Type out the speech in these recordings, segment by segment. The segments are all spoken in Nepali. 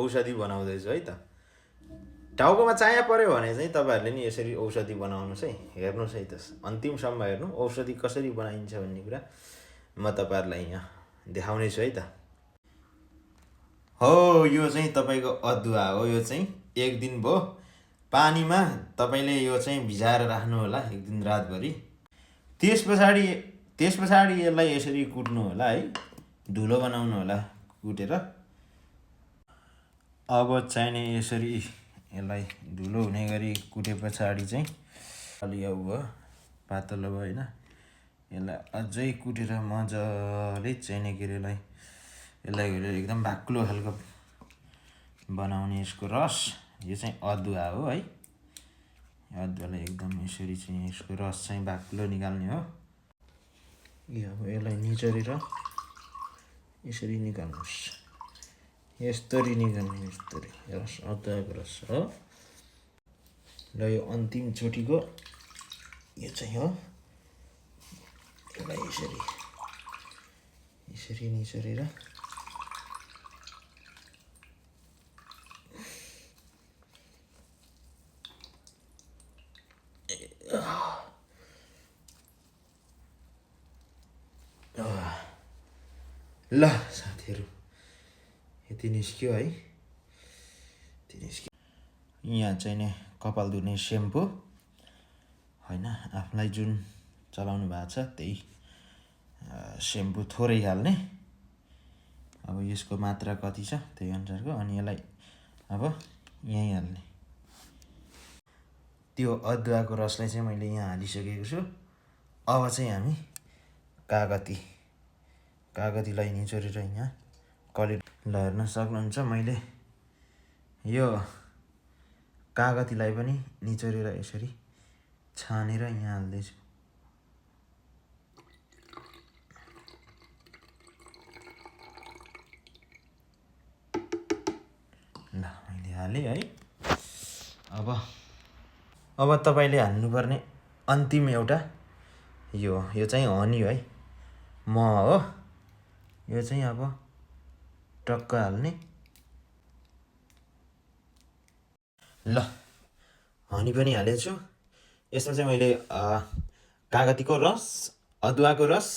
औषधि बनाउँदैछु है त। टाउकोमा चाया पर्यो भने चाहिँ तपाईँहरूले नि यसरी औषधि बनाउनुहोस् है। हेर्नुहोस् है त, अन्तिमसम्म हेर्नु औषधि कसरी बनाइन्छ भन्ने कुरा म तपाईँहरूलाई यहाँ देखाउने छु है त। हो, यो चाहिँ तपाईँको अदुवा हो। यो चाहिँ एक दिन भयो पानीमा तपाईँले यो चाहिँ भिजाएर राख्नु होला एक दिन रातभरि। त्यस पछाडि यसलाई यसरी कुट्नु होला है, धुलो बनाउनु होला कुटेर। अब चाहिने यसरी यसलाई धुलो हुने गरी कुटे पछाडि चाहिँ अलि अब भयो, पातलो भयो होइन। यसलाई अझै कुटेर मजाले चाहिने के अरे यसलाई एकदम बाक्लो खालको बनाउने यसको रस। यो चाहिँ अदुवा हो है। अदुवालाई एकदम यसरी चाहिँ यसको रस चाहिँ बाक्लो निकाल्ने हो। यो अब यसलाई निचोरेर यसरी निकाल्नुहोस्, यस्तरी निकाल्ने, यस्तरी रस, अदुवाको रस हो। र यो अन्तिम चोटिको यो चाहिँ हो। यसलाई यसरी निचोरेर ल साथीहरू, यति निस्क्यो है। यहाँ चाहिँ नि कपाल धुने सेम्पू होइन, आफूलाई जुन चलाउनु भएको छ त्यही सेम्पू थोरै हाल्ने। अब यसको मात्रा कति छ त्यही अनुसारको, अनि यसलाई अब यहीँ हाल्ने। त्यो अदुवाको रसलाई चाहिँ मैले यहाँ हालिसकेको छु। अब चाहिँ हामी कागतीलाई निचोरेर यहाँ कलेट ल हेर्न सक्नुहुन्छ। मैले यो कागतीलाई पनि निचोरेर यसरी छानेर यहाँ हाल्दैछु। ल मैले हालेँ है। अब तपाईँले हाल्नुपर्ने अन्तिम एउटा यो चाहिँ हनी है, मह हो। यो चाहिँ अब टक्क हाल्ने। ल हनी पनि हालेको छु। यसमा चाहिँ मैले कागतीको रस, अदुवाको रस,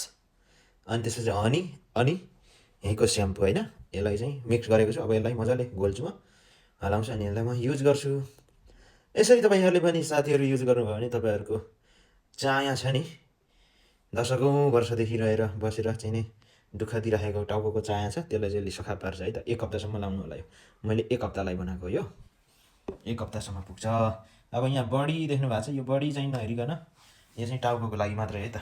अनि त्यसपछि हनी अनि यहीँको स्याम्पू होइन, यसलाई चाहिँ मिक्स गरेको छु। अब यसलाई मजाले घोल्छु, म हलाउँछु, अनि यसलाई म युज गर्छु। यसरी तपाईँहरूले पनि साथीहरू युज गर्नुभयो भने तपाईँहरूको चाया छ नि, दशकौँ वर्षदेखि रहेर बसेर चाहिँ नि दुःख दिइराखेको टाउको चाया छ, त्यसलाई चाहिँ सफा पार्छ है त। 1 हप्तासम्म लाउनु होला यो। मैले 1 हप्तालाई बनाएको यो, 1 हप्तासम्म पुग्छ। अब यहाँ बडी देख्नु भएको छ, यो बडी चाहिँ नहेरिकन यो चाहिँ टाउकोको लागि मात्रै है त।